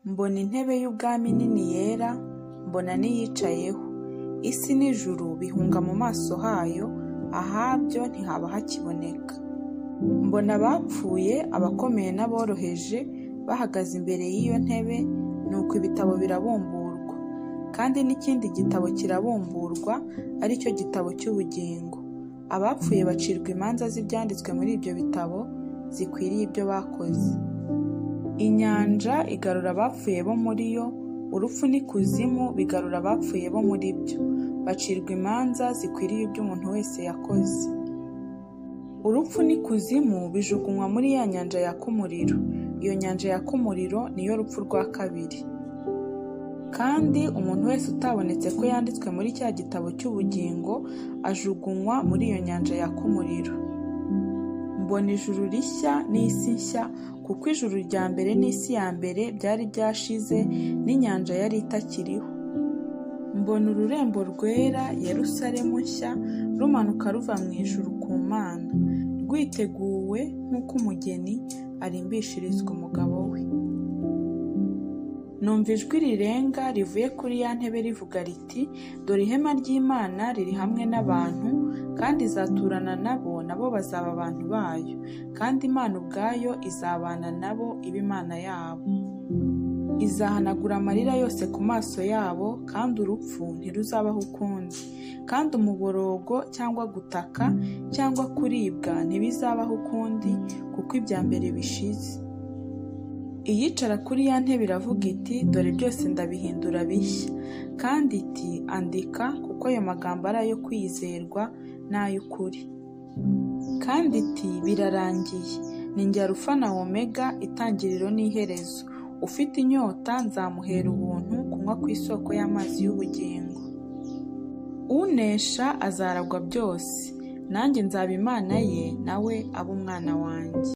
Mbona intebe y'ubwami nini yera, mbona n'iyicayeho. Isi n'ijuru bihunga mu maso hayo, ahabyo ntihaba hakiboneka. Mbona abapfuye, abakomeye n'aboroheje, bahagaze imbere y'iyo ntebe, nuko ibitabo birabumburwa. Kandi n'ikindi gitabo kirabumburwa, ari cyo gitabo cy'ubugingo. Abapfuye bacirwa imanza z'ibyanditswe muri ibyo bitabo, zikwiriye ibyo bakoze. Inyanja igarura abapfuye bo muri yo, urupfu n'ikuzimu bigarura abapfuye bo muri byo, bacirwa imanza zikwiriye ibyo umuntu wese yakoze. Urupfu n'ikuzimu bijugunywa muri ya nyanja yaka umuriro. Iyo nyanja yaka umuriro niyo rupfu rwa kabiri. Kandi umuntu wese utabonetse ko yanditswe muri cya gitabo cy'ubugingo ajugunywa muri iyo nyanja yaka umuriro. Mbona ijuru rishya n'isi nshya, kuko ijuru rya mbere n'isi ya mbere byari byashize, n'inyanja yari itakiriho. Mbona ururembo rwera, Yerusalemu nshya, rumanuka ruva mu ijuru ku Mana, rwiteguwe nk'uko umugeni arimbishirizwa umugabo we. Numva ijwi rirenga rivuye kuri ya ntebe rivuga riti, dore ihema ry'Imana riri hamwe n'abantu, kandi izaturana nabo, nabo bazaba abantu bayo, kandi Imana ubwayo izabana nabo ibe Imana yabo. Izahanagura amarira yose ku maso yabo, kandi urupfu ntiruzabaho ukundi, kandi umuborogo cyangwa gutaka cyangwa kuribwa ntibizabaho ukundi, kuko ibya mbere bishize. Iyicara kuri ya ntebe iravuga iti, dore byose ndabihindura bishya. Kandi iti, andika, kuko ayo magambo ari ayo kwizerwa n'ay'ukuri. Kandi iti, birarangiye. Ni njye Alufa na Omega, itangiriro n'iherezo. Ufite inyota nzamuhera ubuntu kunywa ku isoko y'amazi y'ubugingo. Unesha azaragwa byose, nanjye nzaba Imana ye, nawe abe umwana wanjye.